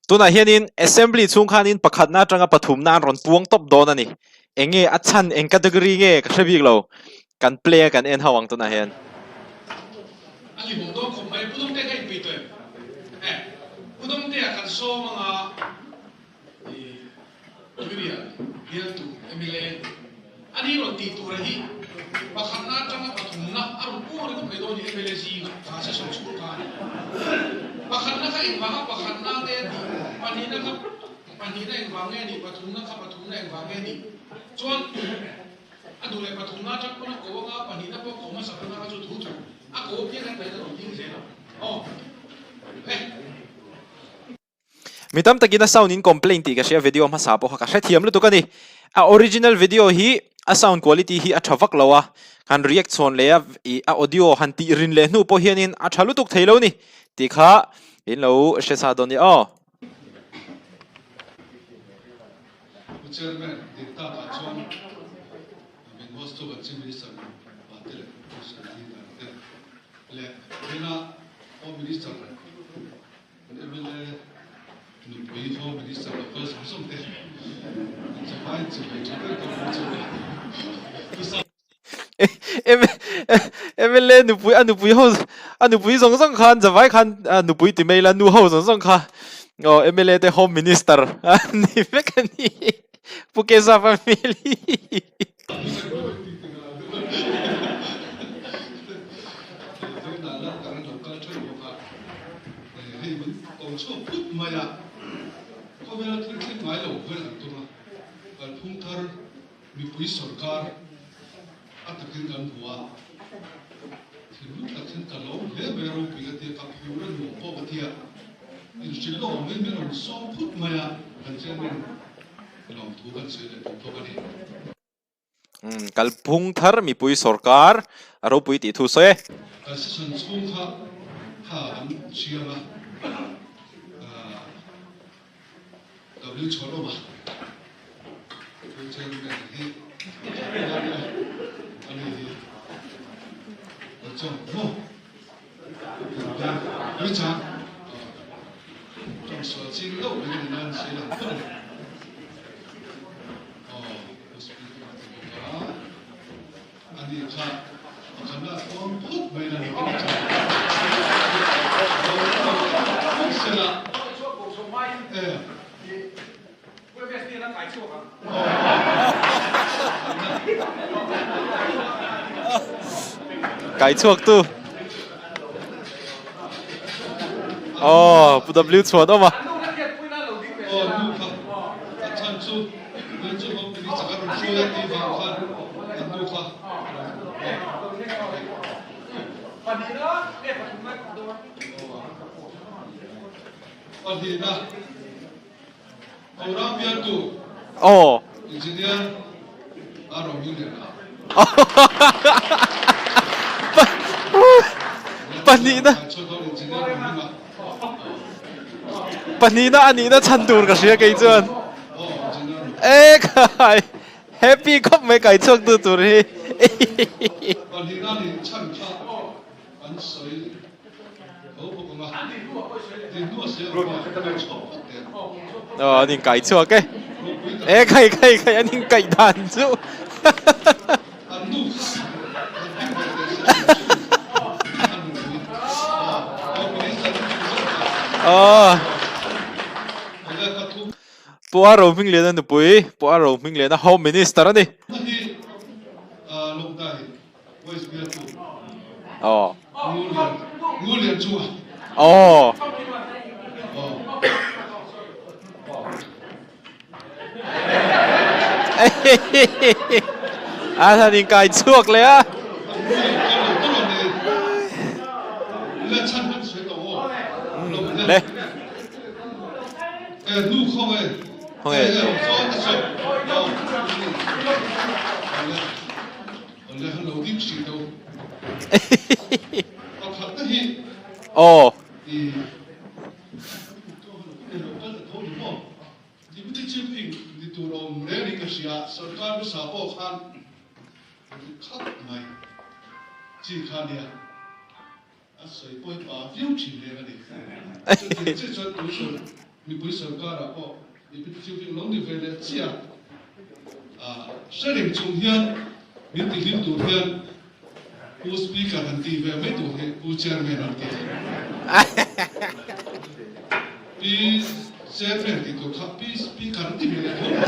Tunah hianin Assembly chhung khanin pakhatna atanga pathumna an rawn puang tawp dawn a ni. Eng nge a chhan, eng category nge ka hre bik lo. Kan play a kan en ho ang tunah hian. A ni bawm dawn khawp mai. Pu Dawngtea kha inpui tawh em? Eh, Pu Dawngtea kan sawm anga i Tuirial bialtu mla a ni rawn tih tura hi pakhatna atanga pathumna a rawn puang ringawt mai dawn ni mla zingah kha session chhung kha a ni. Pakhatna kha engvanga pakhatna nge a tih, pahnihna kha pahnihna engvang nge a nih, pathumna kha pathumna engvang nge a nih chuan a duh leh pathumna atang pawn a ko anga pahnihna pawh ko hmasa pawn anga chu thu thu a ko apiang hian pahnihna rawn ding zel ang. Aw. Eh. Mi tam takin a sound in complain tih ka hria video hmasa pawh kha ka hrethiam lutuk a ni. A original video hi a sound quality hi a tha vak lo a, han react chhawn leh a ih a audio han tih rin leh hnu pawh hianin a tha lutuk thei lo ni tih kha in lo hre sa dawn nia aw. Pu Chairman, dik takah chuan min host tu kan Chief Minister pate leh Opposition Leader te leh tuna Home Minister Kan mla nupui Home Minister local zawng zawng te an zavai chibai tha ber ka hmu chu a. Mla nupui a nupui ho a nupui zawng zawng khan zavai khan nupui ti mai la nu ho zawng zawng kha aw mla te Home Minister ni vek a ni Pu Kezava hmel hi. Hei min ko chhuak phut mai a, khawvela thil thleng ngai lo vel an tum a, kalphung thar mipui sawrkar a takin kan hmu a, thinlung tak hian ka lawm hle mai a ropui ka tia, ka phur a nuam pawh ka tia, inhrilh lawk ang mai min rawn sawm phut mai a, kan chairman lawmthu kan sawi leh duh bawk a ni. Kalphung thar mipui sawrkar a ropui tih thu sawi e. Kan session chhung kha kha an chhiar a, W chhuan awm a, Pu Chairman hi a ni hi kan chawng maw? Tuichang tawngsual ching deuh mai ka ni nan sawi lang phawt a ni. Aw hospital a ti bawk a, ani kha pakhatna a tawng phut mai na ni ka ti thin. Lo sela e. Kai chhuak tu. Aw Pu W chhuan awm a. Aw. Pahnihna Pahnihna a nihna chhan tur ka hria kei chuan. E khai happy khawp mai kai chhuak tu tur hi. Aw an inkai chhuak e. E khai khai khai an inkaih dan chu. Aw. Pu A Rohmingliana nupui, Pu A Rohmingliana Home Minister a ni. Aw. Aw. A han inkai chhuak leh a. Le. Khawnge. Aw. Mipui sorkarah pawh Deputy Chief Whip lo ni ve leh chiah a, hre reng chung hian min ti hlim tur hian Pu Speaker han tih ve mai tur hi Pu Chairman an ti a. Pi Chairman tih tur kha Pi Speaker an ti ve leh tho mai.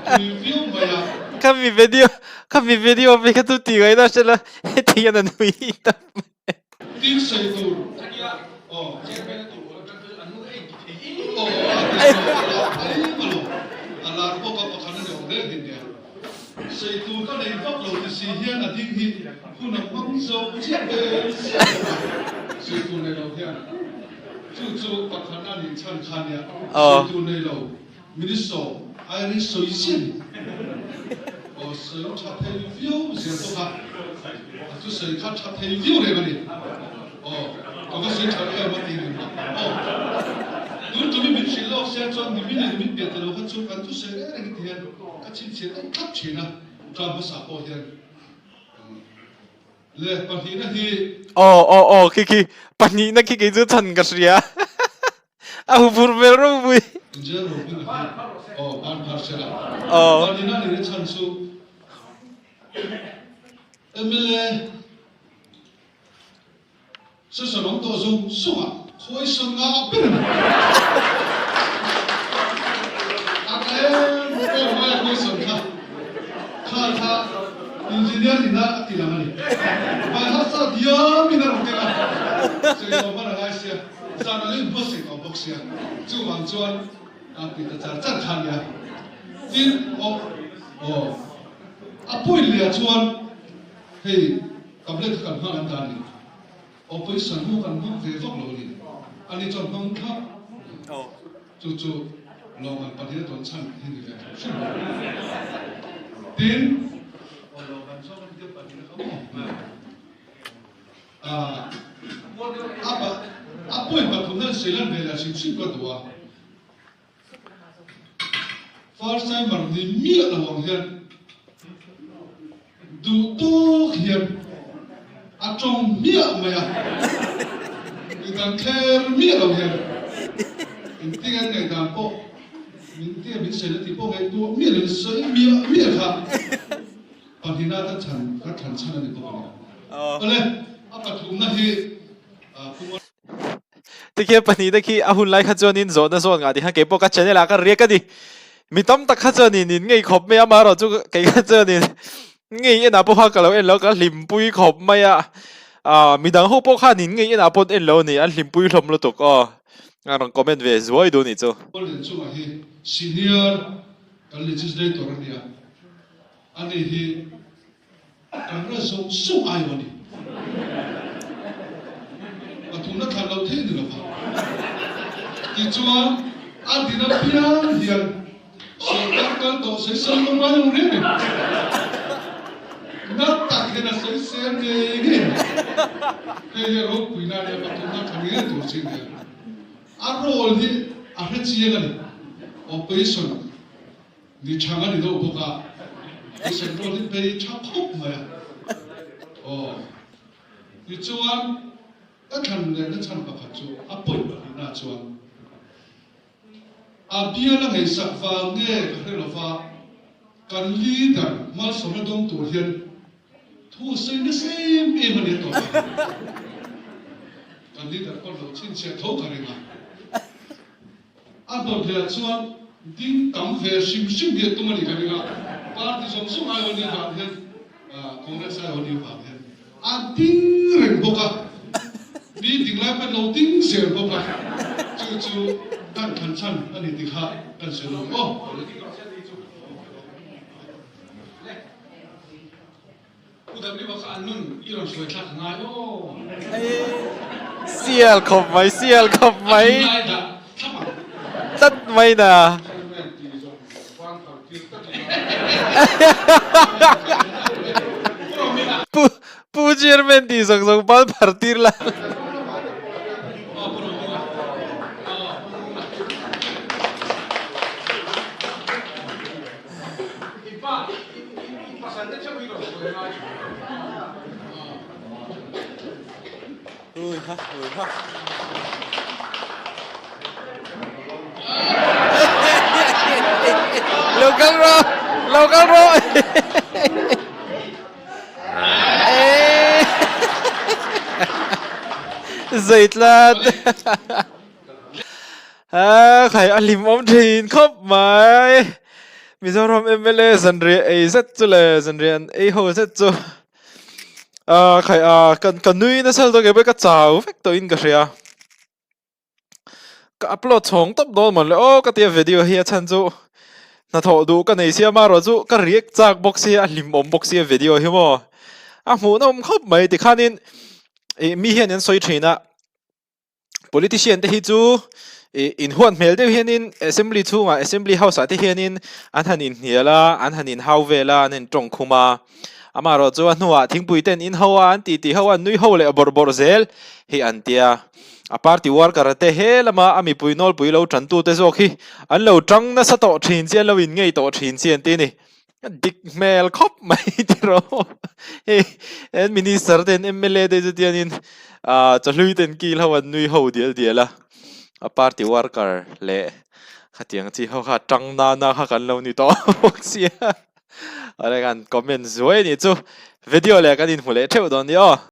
A tui viau mai a. Khami video, khami video phei kha chu tih ngaihna hre la, heti hian a nui ta mai. Tin sawi tur aw aw a ti lo a ai ma lo a lar bawk a pakhat a ni awm reng hi nia sawi tur ka nei vak lo ti si hian a ding hi hun a hmang zo chiah ve chiah lo a sawi tur nei lo hian chu chu pakhat a nih chhan kha nia sawi tur nei lo Minister Irene sawi chiah ni. Aw sawi tha thei viau zel bawk a, a thusawi kha tha thei viau reng a ni. Aw ka va sawi tha em a ti reng bawk. Aw tun tumi min hrilh lawk sia chuan nimin leh nimin piah ta lo kha chu kan thusawi reng reng ti hian ka chhinchhiah deuh thlap thin a, tram hmasa pawh hian le pahnihna hi. Aw aw aw khi khi pahnihna khi kei chu chhan ka hria. A huphurh vel ropui. Injel ropui na hi aw ban phar sela. Aw. Vanina ni na chhan chu mla session awm tawh zawng zawng ah khawi sawn nga a ber a ni. A tlem pawh mai a khawi sawn kha kha kha engineer nina a ti lang a ni. Vai hasa diam in a rawn keng a, sawi tawh hman a ngai sia. Zan a lo inbuatsaih tawh bawk sia, chuvang chuan a ti ta char char kha nia. Tin, aw, aw, a point leh ah chuan hei tablet kha kan hmang an ta a ni, aw pawisa hnu kan hmang ve vak lo a ni, ani chuan hmang thlap chu chu lawmman pahnih a tawn chhan hi ni ve hrim hrim bawk. Tin, aw lawmman chuan kan tia pahnih a kha maw? A a point pathum nan sawi lan ve lah hrim hrim ka duh a. First timer ni miah lo ang hian duh tawk hian a tawng miah mai a. Midang kher miah lo hian engtin an ngaihdan pawh min tia min sawi la tih pawh ngaihtuah miah lo in sawi miah miah kha. Pahnihna ka chhan ka thlan chhan a ni bawk a ni. Awle, a pathumna hi Pu Ngawt. Tikhian pahnihna khi a hun lai kha chuanin zawhna zawn ngah tih khan keipawh ka channel ah ka riak a ni. Mi tam tak kha chuanin in ngei khawp mai a, amaherawh chu kei kha chuanin ngei enah pawh kha ka lo en lo, ka hlimpui khawp mai a. Ah midang ho pawh khan in ngei enah pawh an en lo a ni, an hlimpui hlawm lutuk aw. A rawn comment ve zuai duh a nih chu. Golden chungah hi senior kan legislator a nia. Ani hi kan ra zawng zawng ai aw ni. Pathumna thlan loh theih ni lova. Tichuan a din apiang hian sorkar kal tawh sawisel lo ngai lo reng em? Na tak hian a sawisel ngei ngei a. Hei hi a ropuina a nia pathumna thlan ngei tur chin hian a role hi a hre chiang a ni. Opposition Ni chhang a ni deuh bawk a, ni central hi phei tha khawp mai a. Aw, tichuan ka thlan lehna chhan pakhat chu a point pahnihna chuan a bial a ngaihsak vang nge ka hre lova kan leader malsawmna dawng tur hian thu sawi nasa em em a ni a tawp a. Kan leader pawh lo chhinchhiah tho ka ring a. A dawt leh chuan ding tam ve hrim hrim hi a tum a ni ka ring a, party zawng zawng ai awni vang hian Congress ai awni vang hian a ding reng bawk a, mi ding lai pawhin lo ding zel bawk a, chu chu kan thlan chhan a ni tih kha kan sawi lo aw. Pu W kha an nun i rawn hruai thlak ngai aw. Sial khawp mai, sial khawp mai. Tlat mai na. Pu Pu Chairman tih zawng zawng ban phar tir la. Ui ha, ui ha. kal rawh lo kal rawh Zei tlat Khai a hlim awm thin khawp mai Mizoram MLA zanriah ei zet chu le zanriah an ei ho zet chu Khai a ka nui nasa lutuk e ka chau vek tawhin ka hria. Ka upload chhawng tawp dawn mawn le aw ka tia video hi a chhan chu hnathawh duh ka nei sia marawh chu ka react chak bawk sia a hlimawm bawk sia video hi maw a hmuhnawm khawp mai tikhanin ih mi hian an sawi thin a politician te hi chu ih inhuat hmel deuh hianin assembly chhungah assembly house ah te hianin an han inhnial a an han inhau vel a an intawng khum a. Amaherawh chu a hnuah thingpui ten in ho a an ti tih ho a nui ho leh bawrh bawrh zel hi an tia. A party worker te he lama a mipui nawlpui lo tantu te zawk hi an lo tang nasa tawh thin chi an lo in ngei tawh thin chi an ti a ni. Dik hmel khawp mai tiraw. Hei an minister ten mla te chu tianin ah chawhlui ten kil ho an nui ho dial dial a. A party worker leh khatiang chi ho kha tang nana kha kan lo ni tawh bawk sia. Awle kan comment zuai a nih chu video leh kan inhmu leh theuh dawn nia aw.